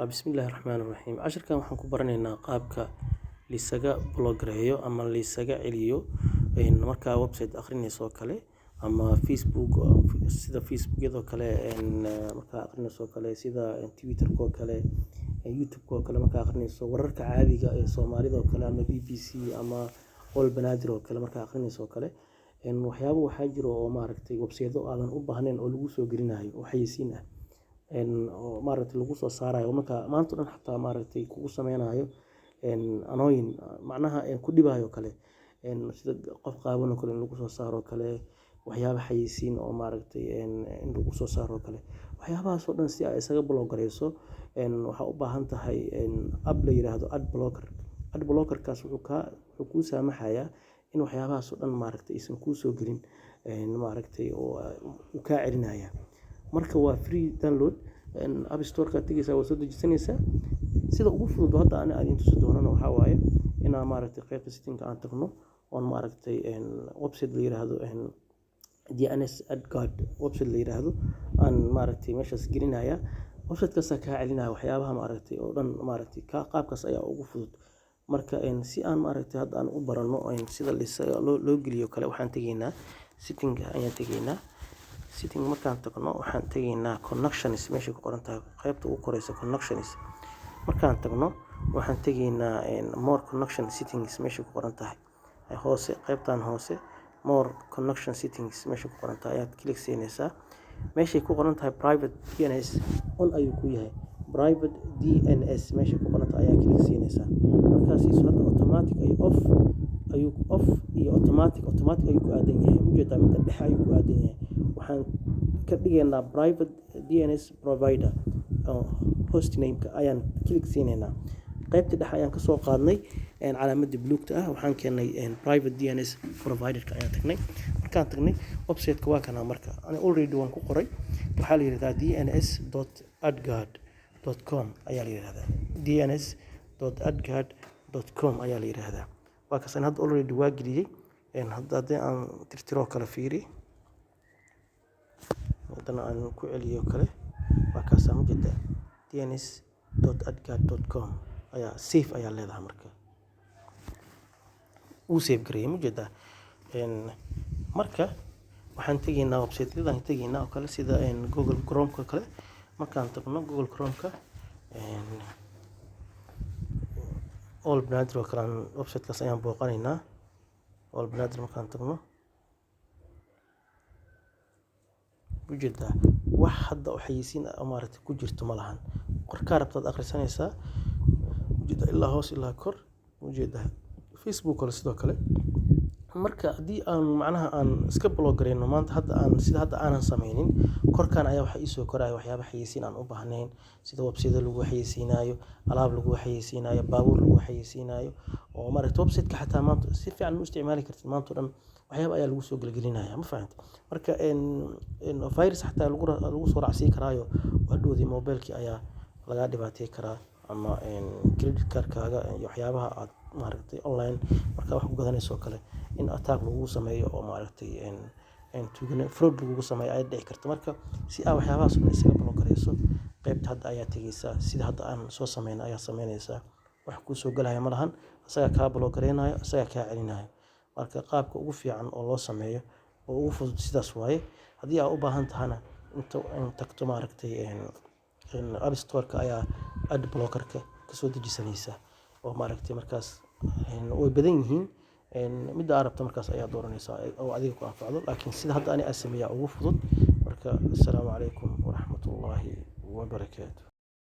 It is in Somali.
Bismillahi Raxmaani Raxiim. Casharkan waxaan ku baranaynaa qaabka lisaga block gareeyo ama lisaga celiyo markaa website akhrinayso oo kale ama Facebook, sida Facebookyada oo kale markaa akhrinayso oo kale, sida Twitterka oo kale, YouTube-ka oo kale markaa akhrinayso wararka caadiga ee Soomaalida oo kale ama BBC ama All Banaadir oo kale markaa akhrinayso oo kale. Waxyaabo waxaa jiro oo maaragtay website aadan u baahnayn oo lagu soo gelinayo oo xayeysiin ah oo maaragtay lagu soo saarayo, marka maanta o dhan xataa maaragtay kugu sameynayo annoying, macnaha ku dhibayo kale, sida qof qaawan oo kale in lagu soo saaro oo kale, waxyaabo xayeysiin oo maaragtay in lagu soo saaro oo kale. Waxyaabahaas oo dhan si aad isaga block gareyso, waxaa u baahan tahay app la yiraahdo ad blocker. Ad blockerkaas wuxuu kuu saamaxayaa in waxyaabahaas oo dhan maaragtay aysan kuu soo gelin, maaragtay oo uu kaa celinaya. Marka waa free download, App Store-ka aad tegeysaa, waa soo dejisanaysaa. Sida ugu fudud hadda ani aan idin tusi doonana waxaa waaye inaan maaragtay qaybta setting-ka aan tagno oon maaragtay website la yiraahdo DNS AdGuard website la yiraahdo aan maaragtay meeshaas gelinaya. Website-kaasaa kaa celinaya waxyaabaha maaragtay oo dhan, maaragtay qaabkaas ayaa ugu fudud. Marka si aan maaragtay hadda aan u barano sida loo geliyo kale, waxaan tegeynaa setting ayaan tegeynaa. Setting markaan tagno, waxaan tegeynaa connections meeshay ku qoran tahay, qaybta ugu koreysa connections. Markaan tagno, waxaan tegeynaa more connection settings meeshay ku qoran tahay hoose, qaybtan hoose, more connection settings meeshay ku qoran tahay ayaad click siinaysaa. Meeshay ku qoran tahay private DNS on ayuu ku yahay. Private DNS meeshay ku qoran tahay ayaa click siinaysaa. Markaa siiso, hadda automatic ayuu off ayuu off iyo automatic ayuu ku aadan yahay. Ujeedaa, midda dhexe ayuu ku aadan yahay. Waxaan ka dhigaynaa private DNS provider host name-ka ayaan click siinaynaa. Qaybta dhexe ayaan kasoo qaadnay calaamadda buluugta ah, waxaan keenay private DNS providerka ayaan tagnay. Markaan tagnay website-ka, waa kana. Marka ani already waan ku qoray. Waxaa la yidhahdaa dns.adguard.com ayaa la yidhahdaa, dns.adguard.com ayaa la yidhahdaa. Waa kaas, hadda already waa geliyey. Hadda haddii aan tirtiroo kale, fiiri, haddana aan ku celiyo kale, waa kaasaa, ma jeedaa? dns.adguard.com ayaa save ayaa leedahay. Marka wuu save gareeyay, ma jeedaa? Marka waxaan tegaynaa website-yadaan tegaynaa oo kale, sida Google Chrome-ka kale. Markaan tagno Google Chrome-ka, All Banaadir oo kale website-kaas ayaan booqanaynaa. All Banaadir markaan tagno, ujeedaa, wax hadda oo xayeysiin ah maaragtay ku jirto ma lahan. Qorkaa rabtaad akhrisanaysaa, ujeedaa, ilaa hoos ilaa kor, ujeedaa. Facebook kale sidoo kale. Marka haddii aan macnaha aan iska block gareyno maanta, hadda aan sida hadda aanan sameynin, korkaan ayaa waxaa iisoo koraya waxyaaba xayeysiin aan u baahnayn, sida website lagu xayeysiinayo, alaab lagu xayeysiinayo, baabuur lagu xayeysiinayo, oo maaragtay website-ka xataa maanta si fiican u isticmaali kartid. Maanta o dhan waxyaaba ayaa lagu soo gelgelinaya, ma fahamtay? Marka virus xataa lagu soo raacsiin karaayo, hadhowdii mobilkii ayaa lagaa dhibaatey karaa ama credit card-kaaga iyo waxyaabaha aad maaragtay online markaa wax ku gadanayso oo kale in attack lagugu sameeyo oo maaragtay tuugane fraud lagugu sameeyo ayaa dhici karta. Marka si aad waxyaabahaas oo dhan isaga block gareyso, qaybta hadda ayaa tegeysaa, sida hadda aan soo sameynay ayaa sameynaysaa. Wax kuu soo galaya ma lahan, isagaa kaa block gareynayo, isagaa kaa celinayo. Marka qaabka ugu fiican oo loo sameeyo oo ugu fudud sidaas waaye. Haddii aad u baahan tahana, inta tagto maaragtay App Store-ka ayaa ad blockerka kasoo dejisanaysaa, oo maaragtay markaas way badan yihiin. Midda aad rabto markaas ayaa dooranaysaa oo adiga ku anfacdo, laakiin sida hadda ani aan sameeyaa ugu fudud. Marka assalaamu calaykum waraxmatullaahi wabarakaatu.